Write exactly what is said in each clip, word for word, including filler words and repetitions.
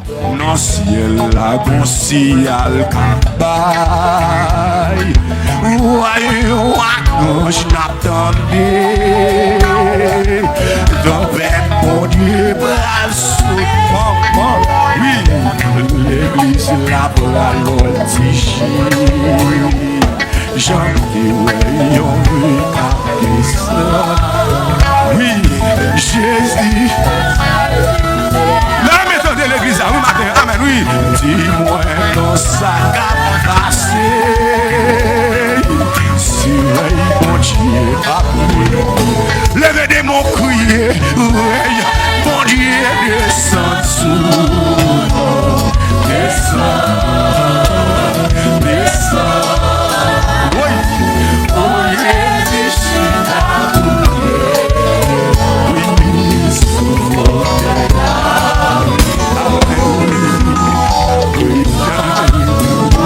Nan syèl la, gon siyal k ap bay. Woy, yon akanj n ap tande. Tanpèt Bondye pral sot manman. Wi, legliz la pral vòltije. Jan m te wè yon ri ap desann. Wi, Jezi. Lè m tande legliz la, wi, maten, amèn, wi. Di mwen non sa k ap pase. Sirèy Bondye ap ri. Leve demon kriye. Rèy Bondye desann sou nou. Desann, desann. Woy. O Jezi, chita pou mwen. Wi, sou fòtèy la. Alelouya.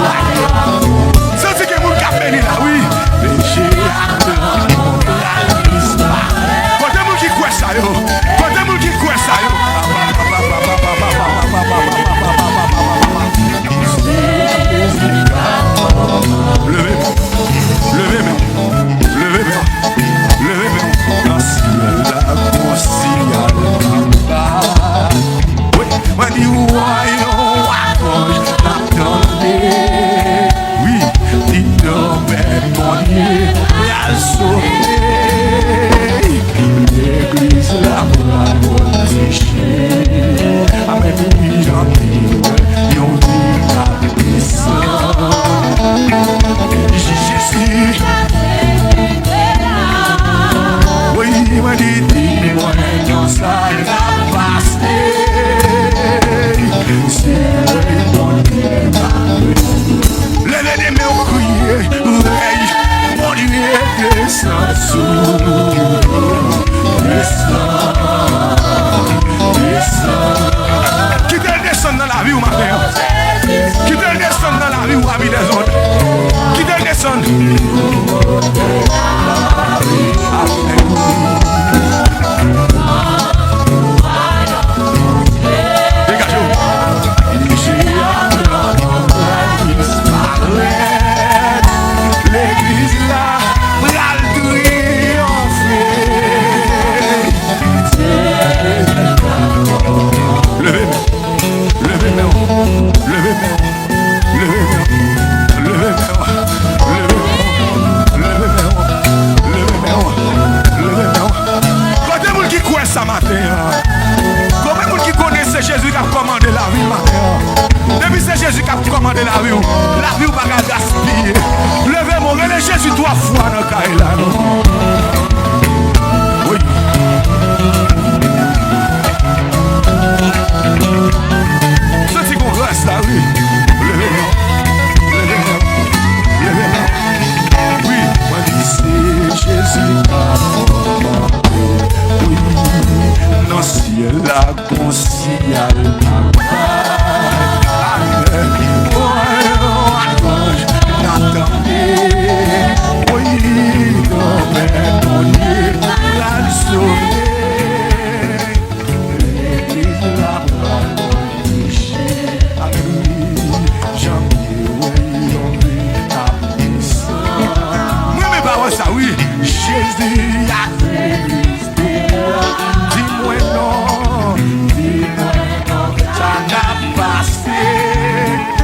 Santi gen moun k ap beni la, wi. Peche ak lanmò pral disparèt. Kote moun ki kwè sa yo? Kote moun ki kwè sa yo? Leve men w. Leve men w. Leve men w. Leve men w. Nan syèl la, gon siyal anba. Wi, mwen di, woy, yon akanj n ap tande. Wi, di tanpèt Bondye pral sone. Legliz la pral vòltije. Amèn, wi, jan m te wè yon ri k ap desann. Jezi. Wi, mwen di, di mwen non sa k ap pase. Se Bondye. Leve de men w, kriye, rèy Bondye desann sou nou. Desann, desann. Kite l desann nan lavi w maten an. Kite l desann nan lavi w, ami dèzòd. Kite l desann. Degaje w. Legliz la pral triyonfe. Leve men w. Leve men w. Leve men w. Leve men w. Leve men w. Leve men w. Leve men w. Leve men w. Leve men w. Kote moun ki kwè sa maten an? Konbyen moun ki konnen se Jezi k ap kòmande lavi maten an? Depi se Jezi k ap kòmande lavi w, lavi w pa ka gaspiye. Leve men w, rele Jezi twa fwa nan kay la, non. Wi. Santi gon gras la, wi. Leve men w. Leve men w. Leve men w. Wi, mwen di se Jezi k ap kòmande. Wi, nan syèl la, gon siyal k ap bay. Amèn. Wi, yon akanj n ap tande. Wi, tanpèt Bondye pral sone. Legliz la pral protège. Alelouya. Jan m te wè yon ri ap desann. Mwen renmen pawòl sa, wi. Jezi ak legliz li an. Di mwen non, di mwen non, sa k ap pase.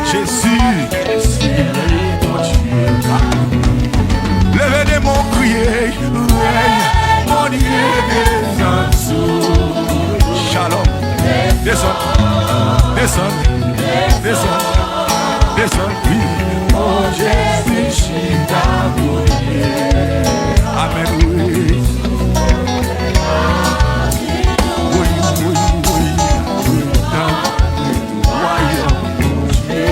Jezi, Jezi, Bondye. Leve demon, kriye. Rèy Bondye desann sou. Shalom. Desann. Desann. Desann. Desann. Wi. O Jezi chita pou mwen. Amèn, wi. Wi, wi, wi, wi. Wayòm Bondye.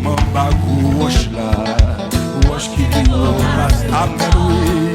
Mwen ba gwo wòch la, wòch ki pi wo pase. Amèn, wi.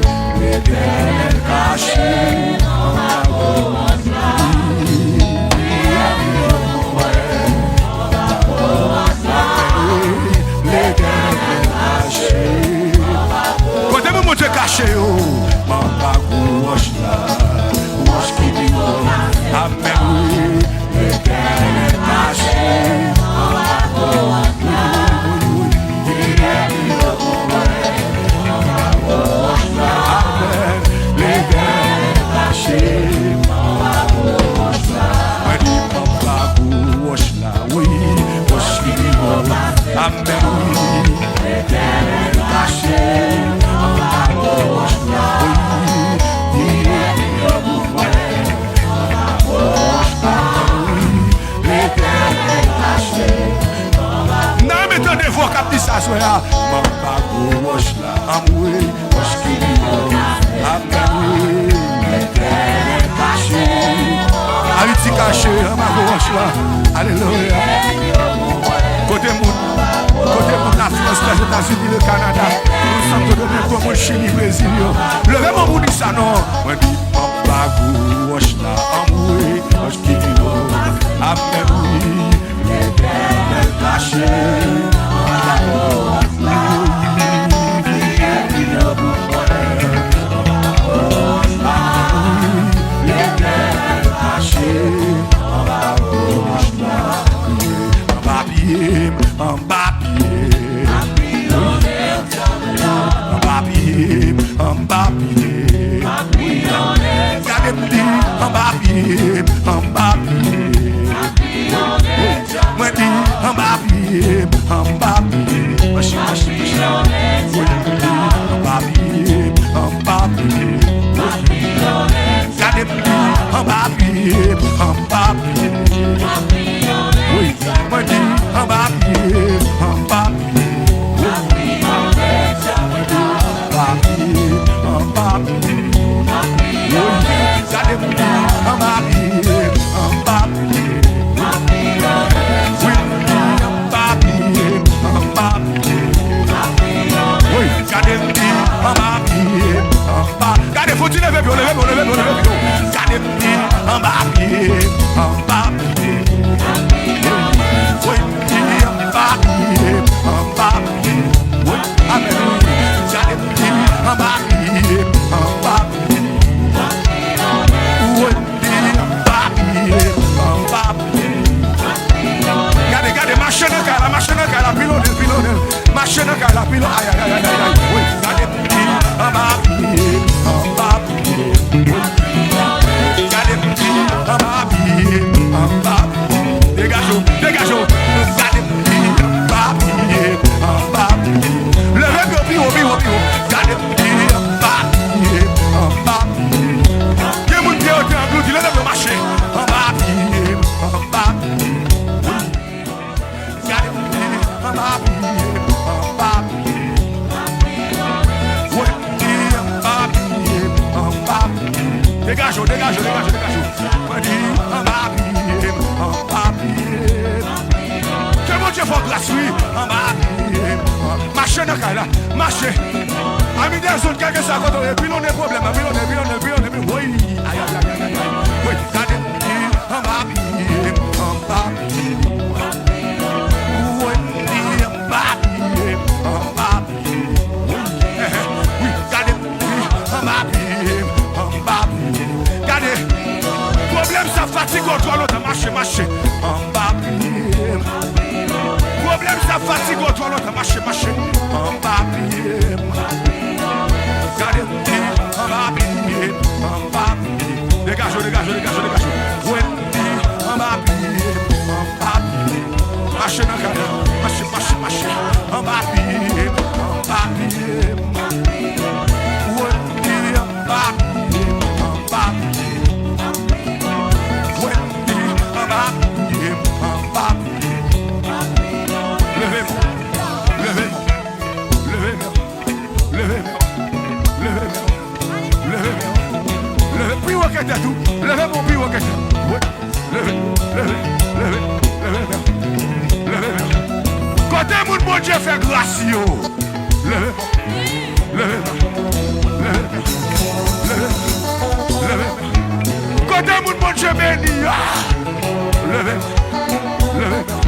Di sa aswè a. M anba gwo wòch la, anmwe, wòch ki pi wo. Amèn, wi. Letènèl kache. Ayiti kache anba gwo wòch la. Alelouya. Kote moun, kote moun Lafrans, Lèzetazini, le Kanada, moun Santo Domingo, moun Chili, Brezil yo. Leve men w pou di sa non. Mwen di, m anba gwo wòch la, anmwe, wòch ki pi wo. Amèn, wi. Letènèl kache anba wòch la. Priye pi wo pou mwen. Letènèl kache anba wòch la. Anba pye m, anba pye m. Anba pye m, anba pye m. Gade m di, anba pye m, anba pye m. Mwen di, anba pye m, anba pye m. Mache, mache, mache. Mwen di, anba pye m, anba pye m. Gade m di, anba pye m, anba pye m. Wi, mwen di, anba pye m, anba pye m. Anba pye m, anba pye m. Wi, gade m di, anba pye m, anba pye m. Wi, m di, anba pye m, anba pye m. Wi, gade m di, anba pye m, anba. Gade, fò ti leve pye w, leve pye w, leve pye w, leve pye w. Gade m di, anba pye m, anba pye m. Wi, m di, anba pye m, anba pye m. Wi, amèn. Gade m di, anba pye m, anba pye m. Wi, m di, anba pye m, anba pye m. Gade, gade, mache nan kay la, mache nan kay la, pilonnen, pilonnen. Mache nan kay la, pilonnen. Ay, ay, ay, ay, ay, ay. Wi, gade m di, anba pye m, anba pye m. Wi. Gade m di, anba pye m, anba pye m. Degaje w, degaje w. Gade m di, anba pye m, anba pye m. Leve pye w pi wo, pi wo, pi wo. Gade m di, anba pye m, anba pye m. Gen moun pye yo te angloudi, leve pye w mache. Anba pye m, anba pye m. Gade m di, anba pye m, anba pye m. Wi, m di, anba pye m, anba pye m. Degaje w, degaje w, degaje w, degaje w. Mwen di, anba pye m, anba pye m. Ke Bondye fè w gras, wi, anba pye m. Mache nan kay la, mache. Ami de zòn, kèlkeswa kote w ye, pilonnen pwoblèm nan, pilonnen, pilonnen, pilonnen, pilonnen. Wi, ay, ay, ay, ay, ay, ay. Wi, gade m di, anba pye m, anba pye m. Wi, m di, anba pye m, anba pye m. Wi, gade m di, anba pye m, anba pye m. Gade, pwoblèm sa fatige w twò lontan, mache, mache, anba pye m. Pwoblèm sa fatige w twò lontan, mache, mache, anba pye m. Gade m di, anba pye m, anba pye m. Degaje w, degaje w, degaje w, degaje w. Wi, m di, anba pye m, anba pye m. Mache nan kay la, mache, mache, mache. Anba pye m, anba pye m. Wi, m di, anba pye m, anba pye m. Wi, m di, anba pye m, anba pye m. Leve men w, leve men w, leve men w. Leve men w. Leve men w. Leve men w. Leve pi wo ke tèt ou. Leve men w pi wo ke tèt ou. Wi. Leve, leve, leve, leve men w. Leve men w. Kote moun Bondye fè gras yo? Leve men w. Leve men w. Leve men w. Leve men w. Leve men w. Kote moun Bondye beni a? Leve men w. Leve men w.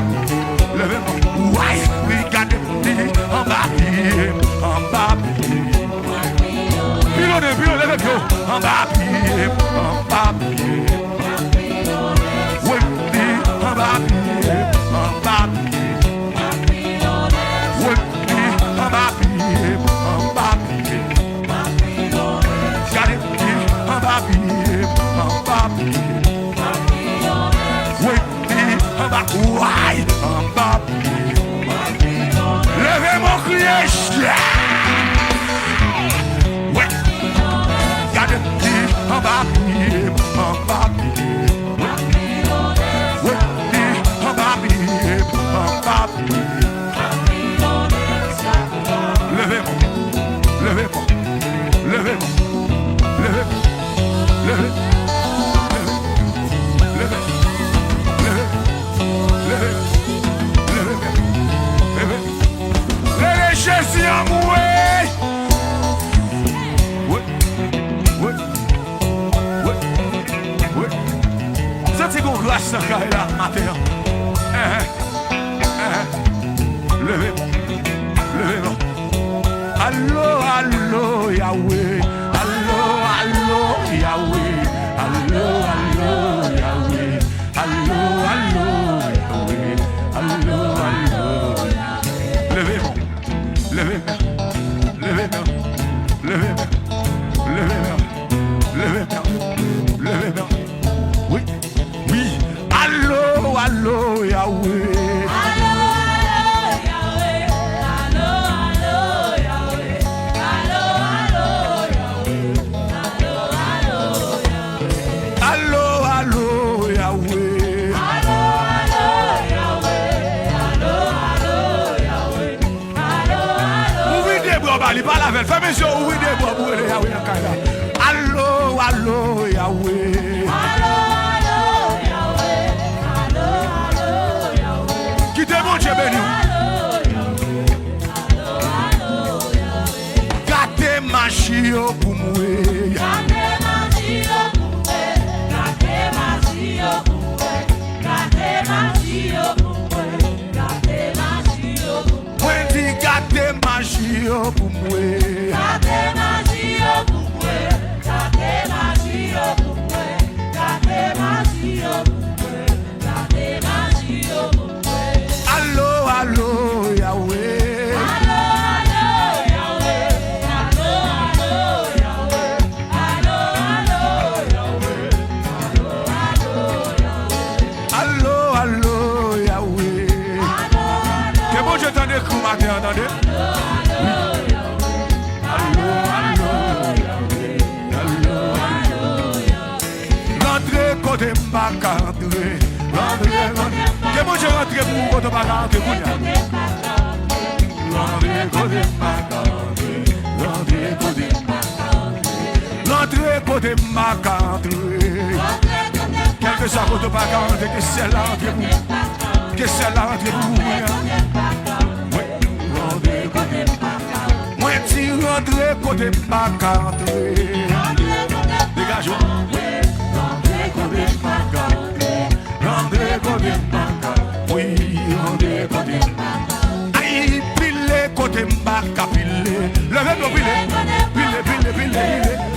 Leve men w. Way, wi, gade m di, anba pye m, anba pye m. Pilonnen, pilonnen, leve pye w. Anba pye m, anba pye m. Wi, m di, anba pye m, anba pye m. Wi, m di, anba pye m, anba pye m. Gade m di, anba pye m, anba pye m. Wi, m di, anba, way, anba pye m. Leve men w, kriye, Jezi! Wi. Gade m di, anba pye m, anba pye m. Wi, m di, anba pye m, anba pye m. nan kay la maten an. Enhen. Enhen. Leve men w. Leve men w. Alo, alo, Yahweh. Alo, alo, Yahweh. Alo, alo, Yahweh. Alo, alo, Yahweh. Alo, alo, Yahweh. Leve men w. Leve men w. Leve men w. Leve men w. Leve men w. Leve men w. Leve men w. Wi. Wi. Alo, alo, Yahweh. Alo, alo, Yahweh. Alo, alo, Yahweh. Alo, alo, Yahweh. Alo, alo, Yahweh. Alo, alo, Yahweh. Alo, alo, Yahweh. Ouvri de bra w ba li, pale avè l. Fèmen je w, ouvri de bra w pou w rele Yahweh nan kay la. Alo, alo, Yahweh. Alo, alo, Yahweh. Alo, alo, Yahweh. Kite Bondye beni w. Alo, alo, Yahweh. Alo, alo, Yahweh. Gade maji yo pou mwen. Gade maji yo pou mwen. Gade maji yo pou mwen. Gade maji yo pou mwen. Gade maji yo pou mwen. Mwen di gade maji yo pou mwen. Gade maji yo pou mwen. Gade maji yo pou mwen. Gade maji yo pou mwen. Gade maji yo pou mwen. Alo, alo, Yahweh. Alo, alo, Yahweh. Alo, alo, Yahweh. Alo, alo, Yahweh. Alo, alo, Yahweh. Ke Bondye tande kri w maten an, tande. Alo, alo, Yahweh. Alo, alo, Yahweh. Rantre kote m pa ka rantre. Rantre, rantre. Ke Bondye rantre pou ou kote w pa ka rantre kounye a. Rantre kote m pa ka rantre. Rantre kote m pa ka rantre. Rantre kote m pa ka rantre. Kèlkeswa kote w pa ka rantre, ke syèl la rantre pou ou. Ke syèl la rantre pou ou kounye a. Wi, rantre kote m pa ka rantre. Mwen di rantre kote m pa ka rantre. Degaje w. Rantre kote m pa ka rantre. Rantre kote m pa ka. Wi, rantre kote m pa ka. Ay, pile kote m pa ka pile. Leve nou pile. Pile, pile, pile, pile.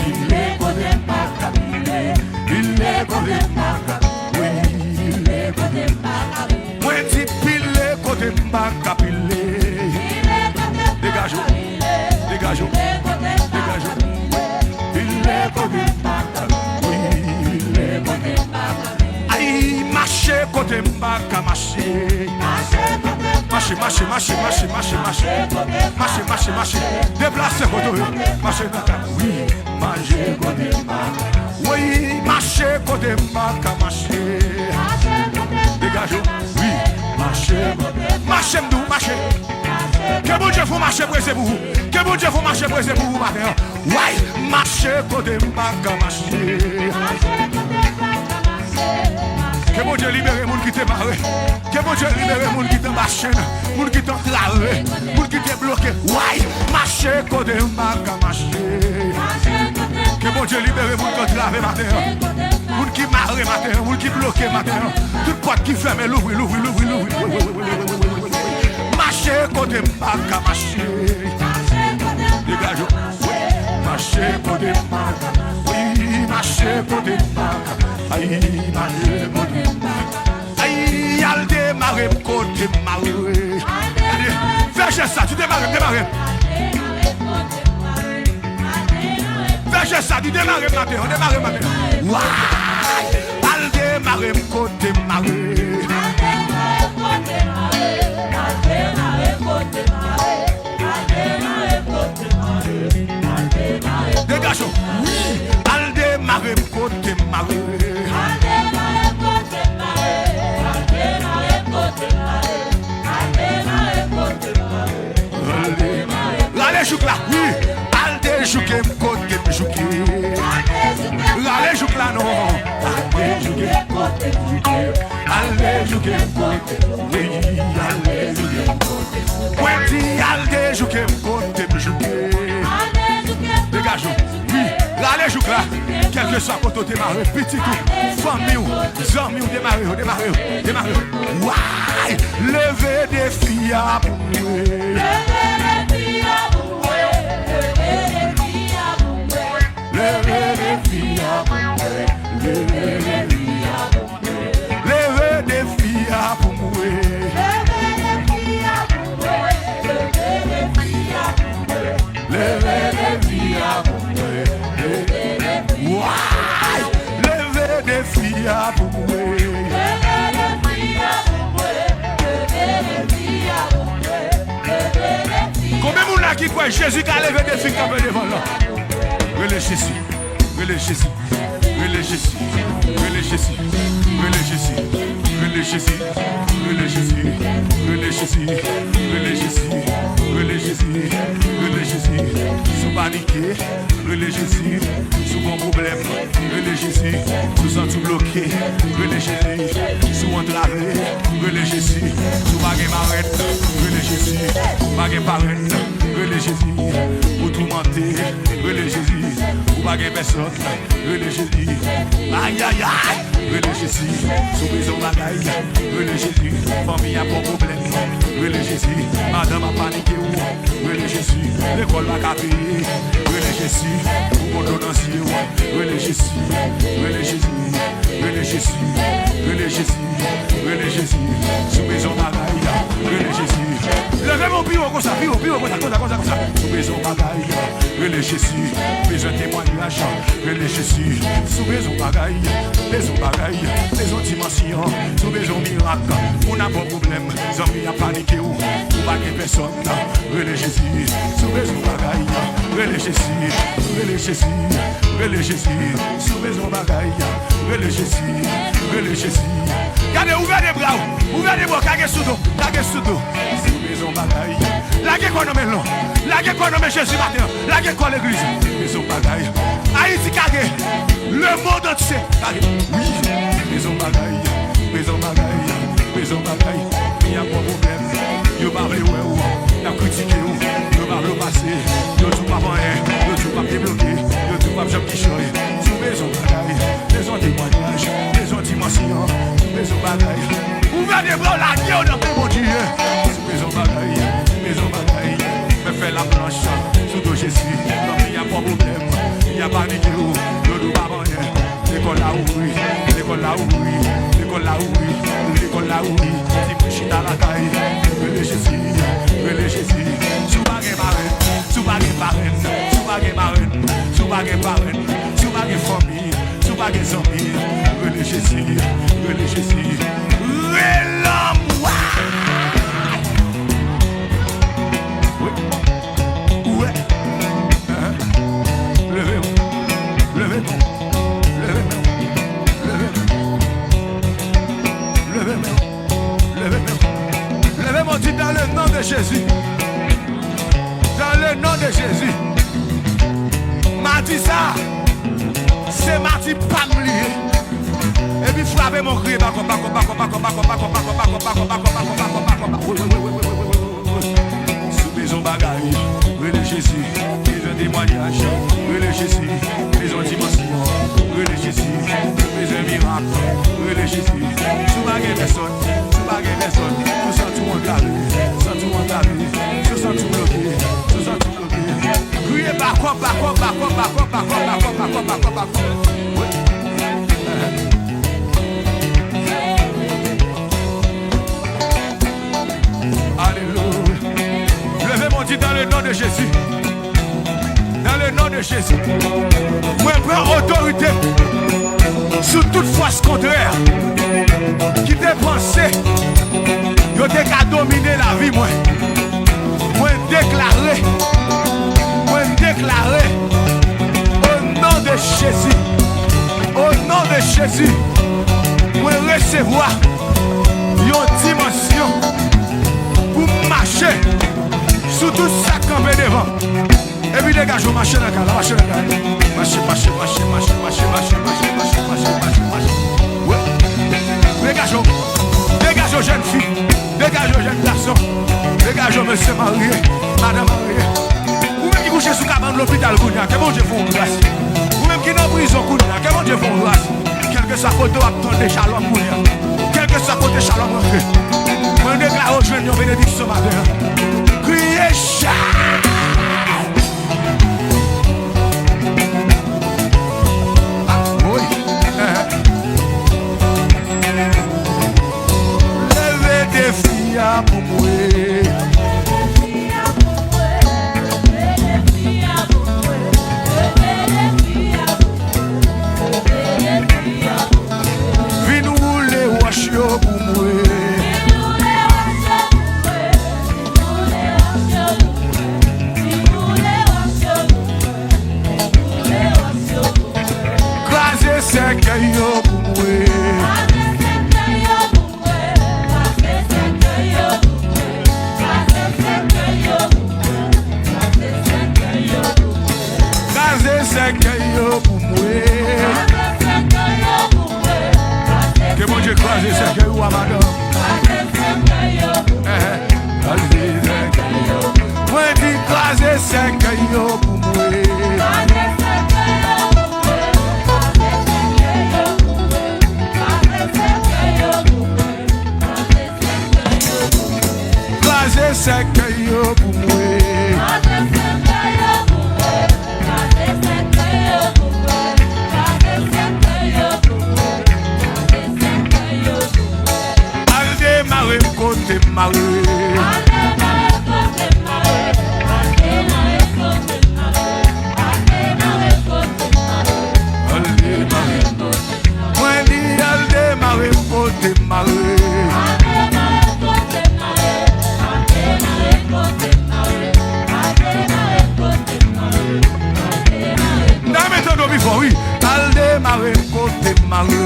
Pile kote m pa ka pile. Pile kote m pa ka. Wi, pile kote m pa ka. Mwen di pile kote m pa ka pile. Degaje w. Degaje w. Degaje w. Pile kote m pa ka. Wi, pile kote m pa ka. Ay, mache kote m pa ka mache. Mache, mache, mache, mache, mache, mache. Mache, mache, mache. Deplase kote w ye. Mache nan kay. Wi, mache kote m pa ka. Wi, mache kote m pa ka mache. Degaje w. Wi, mache. Mache, m di w, mache. Ke Bondye fè w mache prese pou ou. Ke Bondye fè w mache prese pou ou maten an. Way, mache kote m pa ka mache. Ke Bondye libere moun ki te mare. Ke Bondye libere moun ki te anba chenn, moun ki te antrave, moun ki te bloke. Way, mache kote m pa ka mache. Ke Bondye libere moun ki antrave maten an. Moun ki mare maten an, moun ki bloke maten an. Tout pòt ki fèmen, louvri, louvri, louvri, louvri. Mache kote m pa ka mache. Degaje w. Wi, mache kote m pa ka. Wi, mache kote m pa ka. Ay, mache kote m pa ka. Ay, al demare m kote m mare. Fè jès sa, di demare m, demare m. Fè jès sa, di demare m maten an, demare m maten an. Way! Al demare m kote m mare. Degaje w. Wi, al demare m kote m mare. Rale jouk la, wi. Al dejouke m kote m jouke. Rale jouk la non. Al dejouke m kote m jouke. Al dejouke m kote m jouke. Wi, al dejouke m kote m jouke. Mwen di al dejouke m kote m jouke. Degaje w. Wi. Jouk la, kèlkeswa kote w te mare, pitit ou, fanmi w, zanmi w, demare yo, demare yo, demare yo. Way! Leve defi a pou mwen. Leve defi a pou mwen. Leve defi a pou mwen. Leve defi a pou mwen. Leve defi a pou mwen. Leve defi a pou mwen. Leve defi a pou mwen. Way! Leve defi a pou mwen. Konbyen moun la ki kwè Jezi ka leve defi k kanpe devan l lan? Rele Jezi. Rele Jezi. Rele Jezi. Rele Jezi. Rele Jezi. Rele Jezi. Rele Jezi. Rele Jezi. Rele Jezi. Rele Jezi. Rele Jezi. Si w panike, rele Jezi. Si w gon pwoblèm, rele Jezi. Si w santi w bloke, rele Jezi. Si w antrave, rele Jezi. Si w pa gen marenn, rele Jezi. Ou pa gen parenn, rele Jezi. Ou toumante, rele Jezi. Ou pa gen pèsòn, rele Jezi. Ayayay, rele Jezi. Si w bezwen yon bagay, rele Jezi. Fanmi a gon pwoblèm, rele Jezi. Madanm ap panike w, rele Jezi. Lekòl pa ka peye, rele Jezi. Ou gon dlo nan zye w, rele Jezi. Rele Jezi. Rele Jezi. Rele Jezi. Rele Jezi. Si w bezwen yon bagay, rele Jezi. Leve men w pi wo konsa, pi wo, pi wo konsa, konsa, konsa, konsa. Si w bezwen yon bagay, rele Jezi. Bezwen temwayaj, rele Jezi. Si w bezwen yon bagay, bezwen yon bagay, bezwen yon dimansyon, si w bezwen yon mirak, moun ap ba w pwoblèm, zanmi ap panike w, ou pa gen pèsòn, rele Jezi. Si w bezwen yon bagay, rele Jezi, rele Jezi, rele Jezi. Si w bezwen yon bagay, rele Jezi, rele Jezi. Gade, ouvè de bra w, ouvè de bra w, kage sou do, kage sou do. Si w bezwen yon bagay, lage kò nan men l non. Lage kò nan men Jezi maten an. Lage kò legliz. Bezwen yon bagay. Ayiti kage. Lemonn antye kage. Wi. Bezwen yon bagay. Bezwen yon bagay. Bezwen yon bagay. Peyi a gon pwoblèm. Yo pa vle wè w. Y ap kritike w. Yo pa vle w pase. Yo di w p ap anyen. Yo di w p ap debloke. Yo di w p ap janm kichòy. Si w bezwen yon bagay. Bezwen yon temwayaj. Bezwen yon dimansyon. Si w bezwen yon bagay. Ouvè de bra w, lage w nan men Bondye. Si w bezwen yon bagay. Si w bezwen yon bagay. Mèt fè laplanch sou do Jezi. Nan peyi a gon pwoblèm. Peyi a panike w. Yo di w p ap anyen. Lekòl la ouvri. Lekòl la ouvri. Lekòl la ouvri. Lekòl la ouvri. Timoun chita lakay. Rele Jezi. Rele Jezi. Si w pa gen marenn. Si w pa gen parenn. Si w pa gen marenn. Si w pa gen parenn. Si w pa gen fanmi. Si w pa gen zanmi, rele Jezi, rele Jezi. Rele anmwa. Wi. Ou wè. Hein? Leve men w. Leve men w. Leve men w. Leve men w. Leve men w. Leve men w. Leve men w, di, dans le nom de Jésus. Dans le nom de Jésus. Madi sa, se madi pa m li ye. Epi frape men w, kriye bakòp, bakòp, bakòp. Si w bezwen bagay, rele Jezi. Bezwen temwayaj, rele Jezi. Bezwen dimansyon, rele Jezi. Bezwen mirak, rele Jezi. Si w pa gen pèsòn, si w pa gen pèsòn, si w santi w antrave, santi w antrave, si w santi w bloke, si w santi w bloke, kriye bakòp, bakòp, bakòp. Wi. Alelouya. Leve men w, di, dans le nom de Jésus. Dans le nom de Jésus. Mwen pran otorite sou tout fòs kontrè ki te panse yo te ka domine lavi mwen. Mwen deklare, mwen deklare, o non de Jezi, o non de Jezi, mwen resevwa yon dimansyon pou m mache sou tout sa k kanpe devan m. Epi degaje w, mache nan kay la, mache nan kay la. Mache, mache, mache. Wi. Degaje w. Degaje w, jèn fi. Degaje w, jèn gason. Degaje w, mesye marye, madanm marye. Ou menm ki kouche sou kabann lopital kounye a, ke Bondye fè w gras. Ou menm ki nan prizon kounye a, ke Bondye fè w gras. Kèlkeswa kote w ap tande Shalom kounye a, kèlkeswa kote Shalom rantre, mwen deklare w jwenn yon benediksyon maten an. Kriye Shalom! Ah, wi. Leve defi a pou mwen. Vin woule wòch yo pou mwen. Kraze sèkèy yo pou mwen. Kraze sèkèy yo pou mwen. Ke Bondye kraze sèkèy ou a, madanm. Kraze sèkèy yo. Mwen di kraze sèkèy yo pou mwen. Kraze sèkèy yo pou mwen. Al demare m kote m mare. Al demare m kote m mare. Mwen di al demare m kote m mare. N a mete do pi fò, wi. Al demare m kote m mare.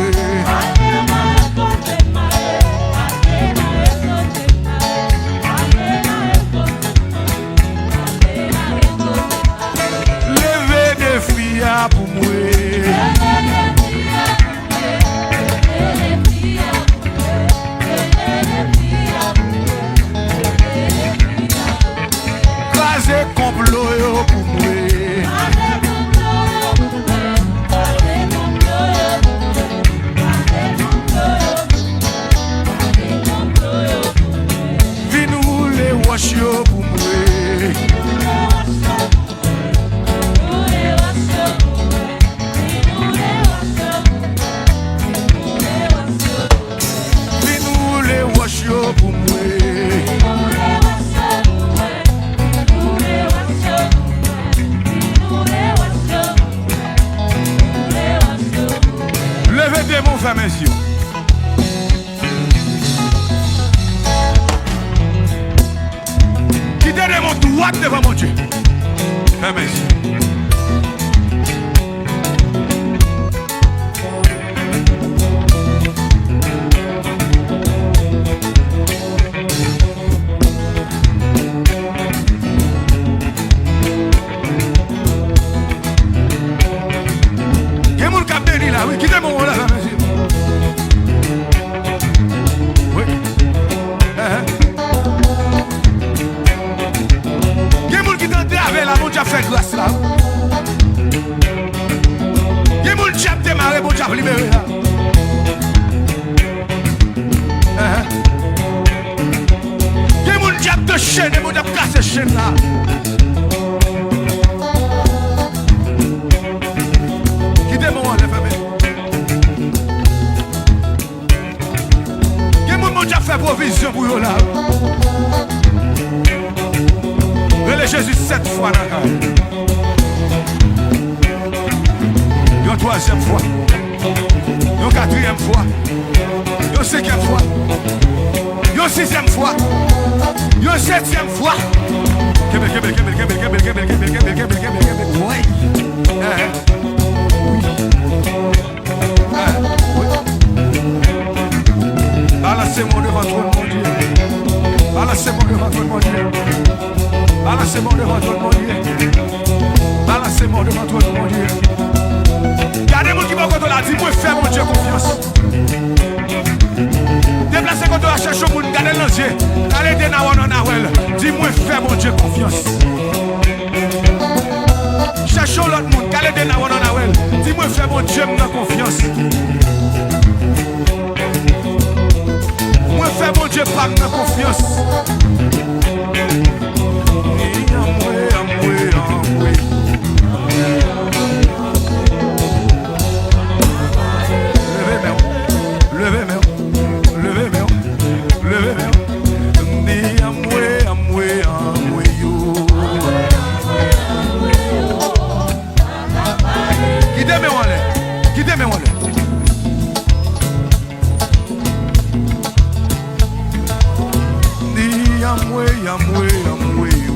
Leve defi a pou mwen. Kraze konplo yo pou mwen. Vin woule wòch yo pou mwen. Vin woule wòch yo pou mwen. Leve de men w, fèmen zye w. Kite de men w dwat devan Bondye. Fèmen zye w. Gen moun k ap beni la, wi. Kite men w la, la, mèsi. Wi. Ehe. Gen moun ki t antrave la, Bondye ap fè gras la. Gen moun dyab te mare, Bondye ap libere la. Ehe. Gen moun dyab te chene, Bondye ap kase chenn la. Kite men w anlè, fèmen. Gen moun Bondye ap fè pwovizyon pou yo la. Rele Jezi sèt fwa nan kay. Yon twazyèm fwa. Yon katriyèm fwa. Yon senkyèm fwa. Yon sizyèm fwa. Yon setyèm fwa. Kenbe, kenbe, kenbe. Woy. Eh, eh. Wi. Balanse men w devan twòn Bondye. Balanse men w devan twòn Bondye. Balanse men w devan twòn Bondye. Balanse men w devan twòn Bondye. Gade moun ki bò kote w la, di, "Mwen fè Bondye konfyans." Deplase kote w a, chèche yon moun, gade l nan zye. Gade de nawò nan nawè l. Di, "Mwen fè Bondye konfyans." Chèche yon lòt moun, gade de nawò nan nawè l. Di, Mwen fè Bondye m nan konfyans. Mwen fè Bondye pa m nan konfyans. Anmwe, anmwe, anmwe. Leve men w. Leve men w. Leve men w. Leve men w. M di anmwe, anmwe, anmwe yo. Kite men w anlè. Kite men w anlè. Di anmwe, anmwe, anmwe, o.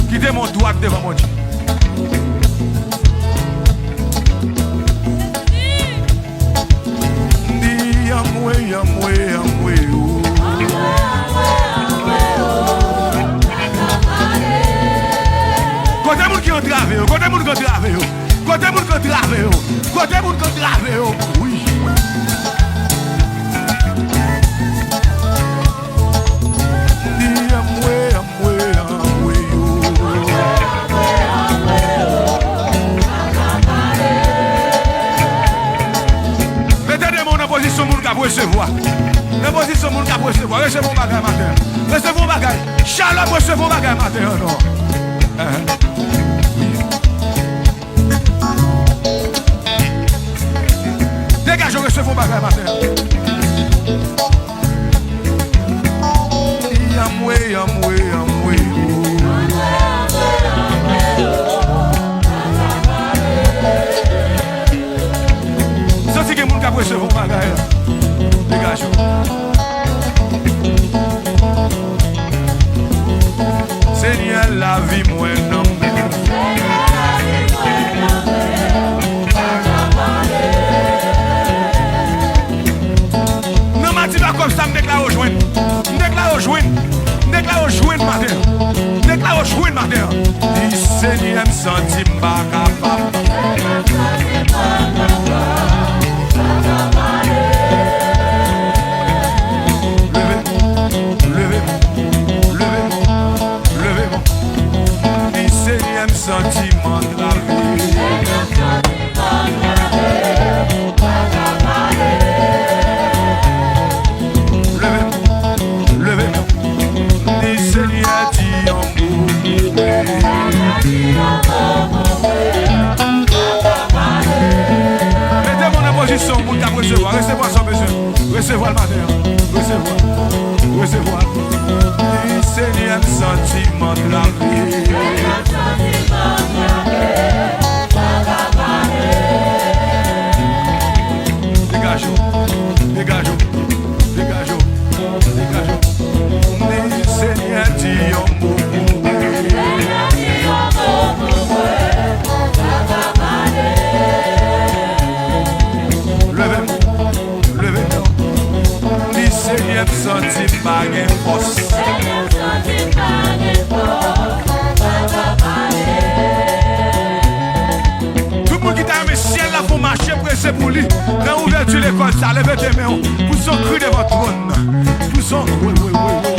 Kite men w dwat devan Bondye. Di anmwe, anmwe, anmwe, o. Kote moun ki antrave yo? Kote moun ki antrave yo? Kote moun ki antrave yo? Kote moun ki antrave yo? Wi. Di anmwe, anmwe, anmwe, yo. Mete de men w nan pozisyon moun k ap resevwa. Nan pozisyon moun k ap resevwa. Resevwa yon bagay maten an. Resevwa yon bagay. Shalom, resevwa yon bagay maten an, non. Ahan. Degaje w, resevwa yon bagay maten an. Anmwe, anmwe, anmwe, o. M santi gen moun k ap resevwa yon bagay la. Degaje w. Senyè, lavi mwen nan men w. Nan mati bakòp sa, m deklare w jwenn. M deklare w jwenn. M deklare w jwenn maten an. M deklare w jwenn maten an. Di, Senyè, m santi m pa kapab. Leve, leve, leve, leve. Di, Senyè, m santi m antrave. Leve, leve. Di, Senyè, di yon mo pou mwen. Mete men w nan pozisyon moun k ap resevwa. Resevwa sa w bezwen. Resevwa l maten an. Resevwa. Resevwa. Di, Senyè, m santi m antrave. Degaje w. Degaje w. Degaje w. Degaje w. Di, Senyè, di yon mo pou mwen. Leve m. Leve m. Di, Senyè, m santi m pa gen fòs. Tout moun ki ta renmen syèl la fè w mache prese pou li, nan ouvèti lekòl sa, leve de men w pou son kri devan twòn nan. Pou son, wi, wi, wi, wi.